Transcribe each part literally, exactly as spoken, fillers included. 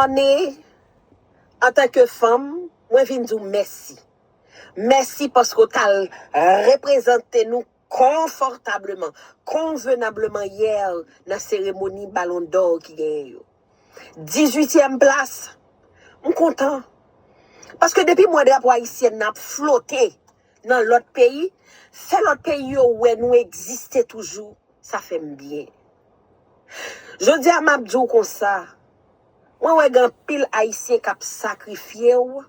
Anne, antanke fanm, mwen vin di w mèsi. Mèsi paske w t al reprezante nou konfòtableman, konvenableman yè nan seremoni Balon dò ki genyen yo. Dizuityèm plas, m kontan. Paske depi m wè drapo ayisyèn nan ap flote nan lòt peyi, fè lòt peyi yo wè nou egziste toujou, sa fè m byen. Jodi a, m ap di w konsa, mwen wè gen anpil Ayisyen k ap sakrifye w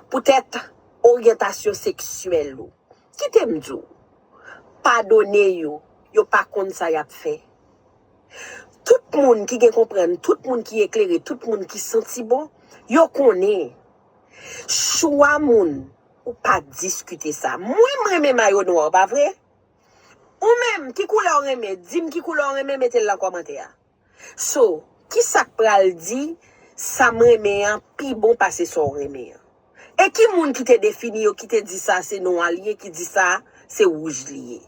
poutèt oryantasyon seksyèl ou. Kite m di w, padone yo, yo pa konn sa y ap fè. Tout moun ki gen konprann, tout moun ki eklere, tout moun ki santi bon, yo konnen. Chwa moun, ou pa diskite sa. Mwen, m renmen mayo nwa, pa vre? Ou menm, ki koulè w renmen? Di m ki koulè w renmen, mete l nan kòmantè a. So, ki sa k pral di, sa m renmen an pi bon pase sa w renmen an? E ki moun ki te defini yo, ki te di sa se nwa l ye, ki di sa se wouj li ye?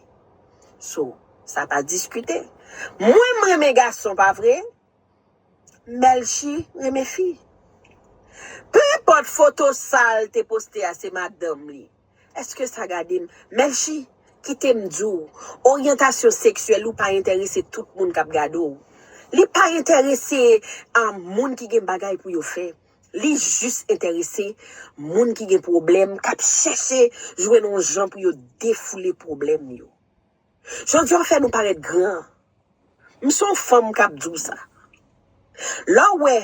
So, sa pa diskite. Mwen, m renmen gason, pa vre? Melchi renmen fi. Pe enpòt foto sa l te poste a, se madanm li. Èske sa gade m? Melchi, kite m di w, oryantasyon seksyèl ou pa enterese tout moun k ap gade w. Li pa enterese a moun ki gen bagay pou yo fè. Li jis enterese moun ki gen pwoblèm, k ap chèche jwenn yon jan pou yo defoule pwoblèm yo. Jodi a, w fè nou parèt gran. M se yon fanm k ap di w sa. Lè w wè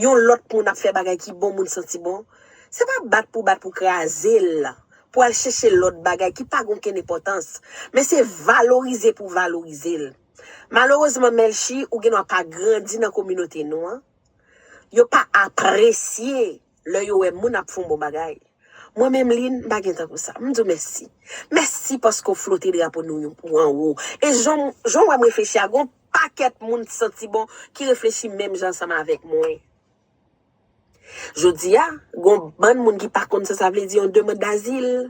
yon lòt moun ap fè bagay ki bon, moun santi bon, se pa bat pou bat pou kraze l, pou al chèche lòt bagay ki pa gen okenn enpòtans, men se valorize pou valorize l. Malerezman, Melchi, ou gen dwa pa grandi nan kominote nou an. Yo pa apresye lè yo wè moun ap fè yon bon bagay. Mwen menm, Lynn, m pa gen tankou sa. M di w mèsi. Mèsi paske w flote drapo nou yo pou anwo. E jan, jan w wè m reflechi a, gon pakèt moun santi bon ki reflechi menm jan ansanm avèk mwen. Jodi a, gon bann moun ki pa konn sa sa vle di yon demann dazil.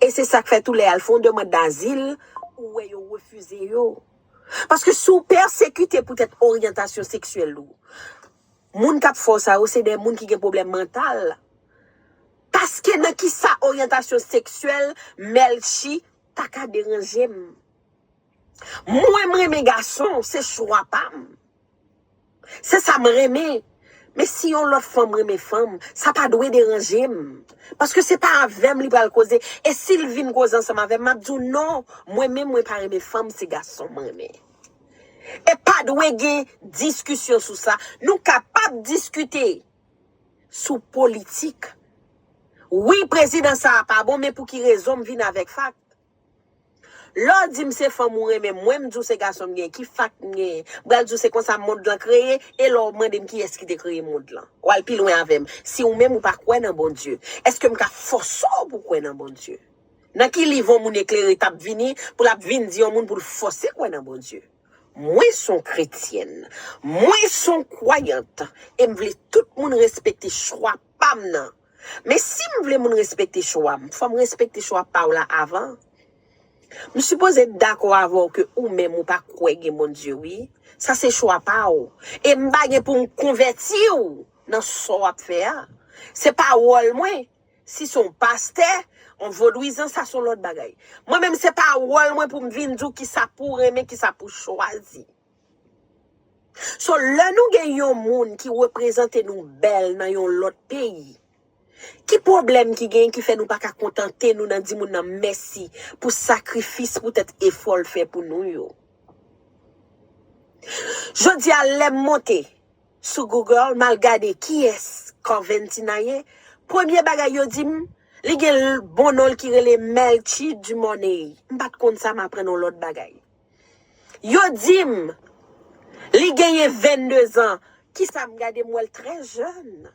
E se sa k fè tou lè y al fè yon demann dazil, ou wè yo refize yo. Paske si w pèsekite poutèt oryantasyon seksyèl ou, moun k ap fè w sa yo, se de moun ki gen pwoblèm mantal. Paske nan ki sa oryantasyon seksyèl Melchi ta ka deranje m? Mwen, m renmen gason, se chwa pa m. Se sa m renmen. Men si yon lòt fanm renmen fanm, sa pa dwe deranje m. Paske se pa avè m li pral koze. E si l vin koze ansanm avè m, m ap di w non, mwen menm, mwen pa renmen fanm, se gason m renmen. E pa dwe gen diskisyon sou sa. Nou kapab diskite sou politik. Wi, prezidan sa a pa bon, men pou ki rezon m vin avèk fakt? Lè w di m se fanm ou renmen, mwen m di w se gason m genyen, ki fakt m genyen? M pral di w se konsa mond lan kreye, e lè w mande m kiyès ki te kreye mond lan? W al pi lwen avè m. Si ou menm ou pa kwè nan Bondye, èske m ka fòse w pou kwè nan Bondye? Nan ki liv yon moun eklere t ap vini pou l ap vin di yon moun pou l fòse kwè nan Bondye? Mwen se yon kretyèn. Mwen se yon kwayant. E m vle tout moun respekte chwa pa m nan. Men si m vle moun respekte chwa m, fò m respekte chwa pa w la avan. M sipoze dakò avè w ke ou menm ou pa kwè gen Bondye, wi. Sa se chwa pa w. E m pa gen pou m konvèti w nan sa w ap fè a. Se pa wòl mwen. Si se yon pastè, yon vodwizan, sa se yon lòt bagay. Mwen menm, se pa wòl mwen pou m vin di w kisa pou w renmen, kisa pou w chwazi. So, lè nou gen yon moun ki reprezante nou bèl nan yon lòt peyi, ki pwoblèm ki genyen ki fè nou pa ka kontante nou nan di moun nan mèsi pou sakrifis, poutèt efò l fè pou nou yo? Jodi a, lè m monte sou Google, m al gade kiyès Carventina ye, premye bagay yo di m, li gen l-, bon non l ki rele Melchie Dumornay. M pa t konn sa, m aprann yon lòt bagay. Yo di m, li genyen venndezan. Kisa m gade, m wè l trè jèn.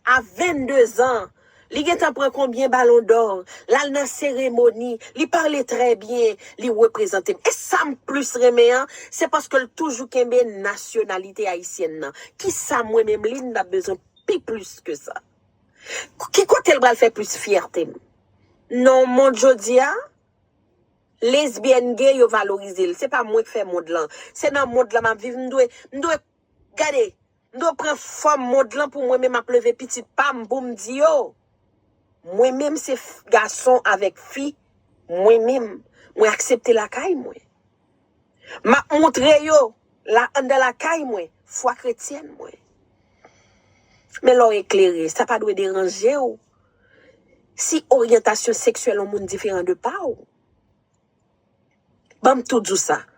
A venndezan, li gentan pran konbyen Balon dò, l al nan seremoni, li pale trè byen, li reprezante m. E sa m plis renmen an, se paske l toujou kenbe nasyonalite ayisyèn nan. Kisa mwen menm, Lynn, m t ap bezwen pi plis ke sa? Ki kote l pral fè plis fyète m? Nan mond jodi a, lesbyèn, gay, yo valorize l. Se pa mwen k fè mond lan. Se nan mond lan m ap viv. M dwe, m dwe, gade, M dwe pran fòm mond lan pou mwen menm ap leve pitit pa m pou m di yo. Mwen menm se gason avèk fi, mwen menm, mwen aksepte lakay mwen. M ap montre yo la anndan lakay mwen, fwa kretyèn mwen. Men lè w eklere, sa pa dwe deranje w si oryantasyon seksyèl yon moun diferan de pa w. Ban m tou di w sa.